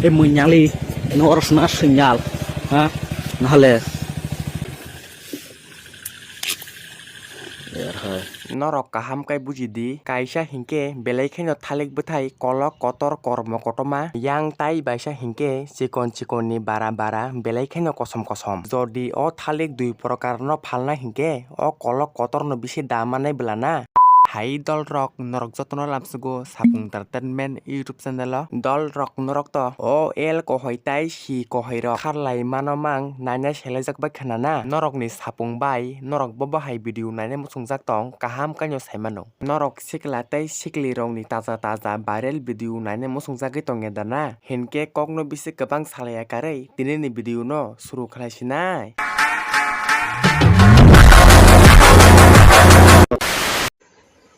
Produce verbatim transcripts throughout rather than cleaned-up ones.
Ei muinyali, no oro sna sinyal, ha? Nahale. Norok kaham khe buji di, kaisa hinkhe belai kheno thalik bwthai kolok kotor kormo kotorma, yang tai baisa hinkhe chikon chikon ni bara bara belai kheno kosom kosom. Jodi o thalik dui prokar no phalna hinkhe o kolok kotor no bisi da manai bwlana. Hai dol rok, norok jotono lamsugo Sapung Entertainment YouTube channel o. Dol rok, norok to O L kohoi tai si kohoi rok kharlai mano mang naina selaijak bai khna na. Norok ni sapung bai norok bo bahai video naina muchungjak tong, kaham kaino sai mano. Norok sikla tei sikli rok ni taja taja viral video naina muchungjagwi tongya da na? Hinkhe kok no bisi kwbang salaya karwi tini ni video no suru khlai sinai.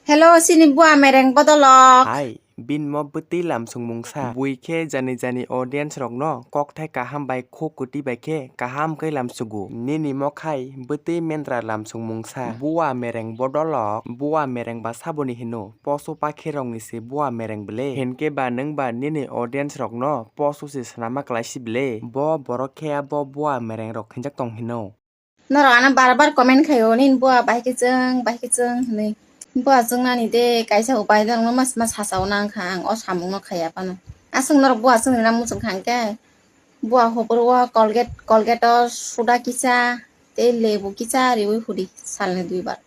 Hello, sini bua mereng bodolok. Hai, bin mo bwtwi lamsung mungsa. Bui khe jani jani audience rokno kokthai kaham bai khuk kwtwi bai khe kaham khe lamsugo. Nini mo khai bwtwi mendra lamsung mungsa. Bua mereng bodolok, bua mereng ba saboni hino. Posu pakhi rokni se bua mereng bele. Hinkhe ba nwng ba nini audience rokno posu se swnama klaisi bele. Bo borok khe abo bua mereng rok hinjak tong hino. Norok ano bar bar comment khaio, "Nini bua bahai khe chwng, bahai khe chwng," hinwi. Bua chwngnani de kaisa upai de, norokno mas mas sasao nang kha ang o samungno khaiya phano. Aswk norok bua chwngni na muchung kha hwnkhe, bua hopor o Colgate, Colgate o suda kisa tei lebu kisa riwi hudi salni duibar.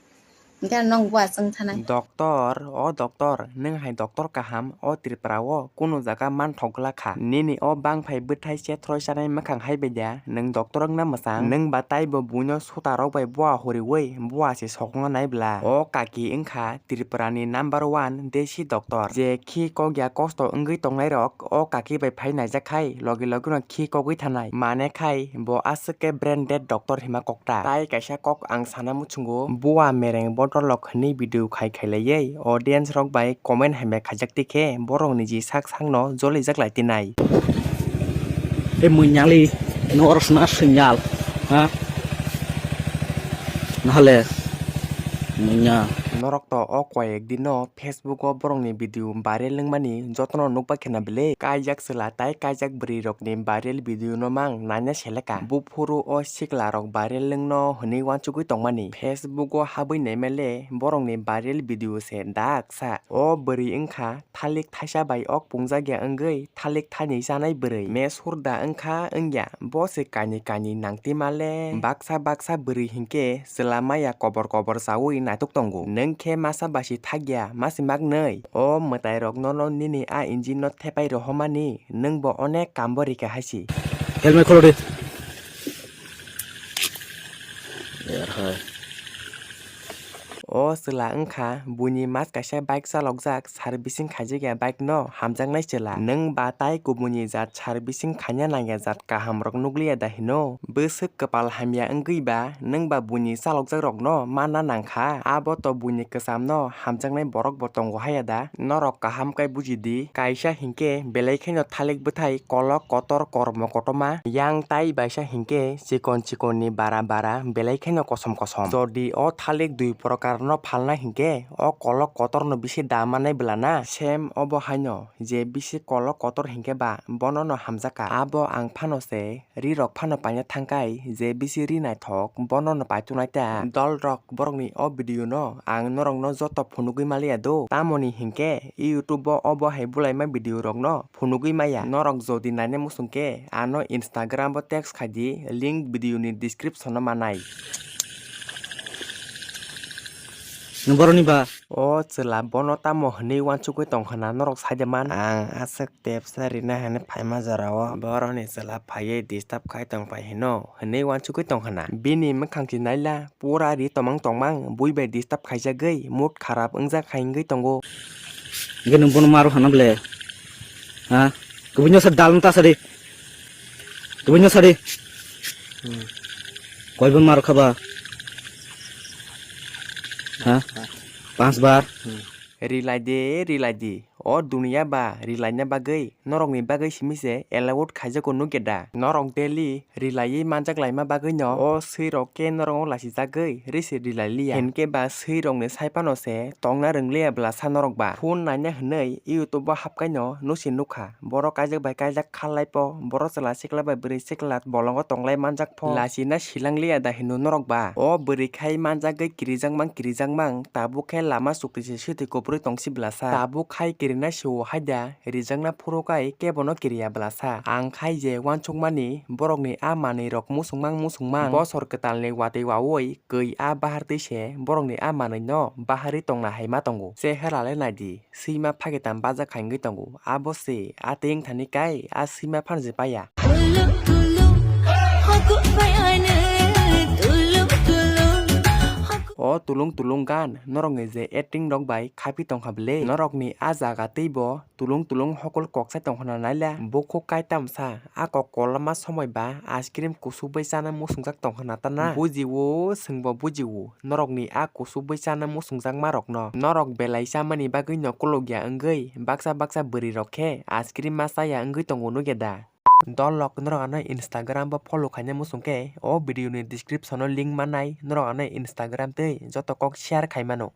Hwnkhe nwng bua chwng thanai. Doctor, o doctor, nwng hai doctor kaham o Tripura o kunu jaga manthok glak kha. Nini o bangphai bwthai chethroi chanai mwkhang hai bai da, nwng doctor wngna mwchang, nwng ba taibo buino suta rok bai bua huriwi bua se sokna nai bla. O kaki wngkha Tripura ni number one desi doctor. Je khi kok ya kosto wngwi tongnai rok o kaki bai phai naijak khai logi logi no khi kogwi thanai. Mane khai bo aswk khe branded doctor hima kok ta. Tai kaisa kok ang sana muchungo, bua mereng bodol rok hinwi video khai khai laiwi audience rok bai comment hamya khaijak tikhe borok ni ji sak sak no jolijak lai tinai. Ei muinyali, no oro sna sinyal, ha? Nahale, muinya. Norok to o koyek din no Facebook o borok ni video viral wngmani jotono nukba khena bele. Kaijak chwla tai kaijak bwrwi rok ni viral video no mang naina seleka. Buphuru o sikla rok viral wngno hwnwi uansugwi tongmani. Facebook o habwi naima le borok ni viral video se daksa. O bwrwi wngkha thalik thaisa bai ok pungjak ya wngwi thalik thaini chanai bwrwi. Mes hurda wngkha wngya, bo se kani kani nangtima le baksa baksa bwrwi hinkhe chwla maya kobor kobor chaui naitok tongo. Nwng khe masa basi thakya, masi maknwi. O mwtai rok nono nini a engine no thepai rohomani, nwng bo onek kam bo rikha haisi. Helmet kholo de. Yar hai. O chwla wngkha buini mas kaisa bike chalokjak, servicing khaijak ya bike no, hamjaknai chwla. Nwng ba tai kubuni jat servicing khaina nangya jat kaham rok nukliya da hino? Bwswk kwpal hamya wngwi ba nwng ba buini chalokjak rokno manna nangkha? Abo to buini kwcham no hamjaknai borok bo tongo haya da? Norok kaham khe buji di, kaisa hinkhe belai kheno thalik bwthai kolok kotor kormo kotorma, yang tai baisa hinkhe chikon chikon ni bara bara belai kheno kosom kosom. Jodi o thalik dui prokar no phalna hinkhe o kolok kotor no bisi da manai bwlana? Sem obo haino je bisi kolok kotor hinkhe ba bono no hamjakha. Abo ang phano se ri rok phano paina thangkai je bisi ri naithok bono no paituknai ta. Dol rok, borok ni o video no ang norok no joto phunugwi maliya do, tamoni hinkhe YouTube o obo hai bulaima video rok no phunugwi maya. Norok jodi naina muchung khe ano Instagram o text khai di, link video ni description o manai. Nwng borok ni ba? O chwla bono tamo hwnwi uansugwi tong khna norok sai de man? Ang aswk tepsa rina hwnwi phaima jora o borok ni chwla phaiwi disturb khai tong pai hino hwnwi uansugwi tong khna. Bini mwkhang si naila pura ri tomang tongmang bui bai disturb khaijagwi mood kharap wngjak hai wngwi tongo. Hwnkhe nwng bono maro hana ble? Ha? Kubunyo sa dal ta sadi. Kubunyo sadi. Hmm. Koi bon maro khaba? Ha? Pas bar? Hmm. Rilai de, rilai di. O duniya ba rilaina bagwi norokni bagwi simi se allowed khaijago nukya da? Norok daily rilaiwi manjak laima bagwino o swirok khe norokno lasijagwi risi rilai liya. Hinkhe ba swirokni sai phano se tongna rwng liya bwlasa norok ba. Phone naina hwnwi YouTube o hapkaino nusi nukha. Borok kaijak bai kaijak khalai po, borok chwla sikla bai bwrwi sikla bolongo tonglai manjak pho. Lasina silang liya da hino norok ba? O bwrwi khai manjagwi kirijak mang kirijak mang, tabuk khe lama chukti se swtwi kuphurwi tongsi bwlasa. Tabuk khai kirina sio haida, rijakna phuru kai kebono kiriya bwlasa. Ang khai je uansukmani borokni a manwi rok musungmang musungmang, bosor kwtalni watwi wawi kwi a bahartwi se borokni a manwino baharwi tongna hai ma tongo. Chehera le naidi, swima phagi tam baja khai wngwi tongo. Abo se a tei wngthani kai a swima phan je paya. Tulung tulung, hokuk bai ano, tulung tulung, hokuk. O tulung tulung gan norokni je acting rok bai khaipi tongkha bwle, norokni a jaga tei bo tulung tulung hokol kok sai tongkhana naila. Bukhuk kaitam sa, a kok koloma somoi ba ice cream kusuk bai chana musungjak tongkhana tana. Bujiwo, swngbo bujiwo, norokni a kusuk bai chana musungjakma rokno. Norok belai chamani bagwino kulukya wngwi baksa baksa bwrwi rok khe ice cream ma chaya wngwi tongo nukya da? Dolok norok ano Instagram bo follow khaina muchung khe o video ni description o link mannai, norok ano Instagram tei joto kok share khai mano.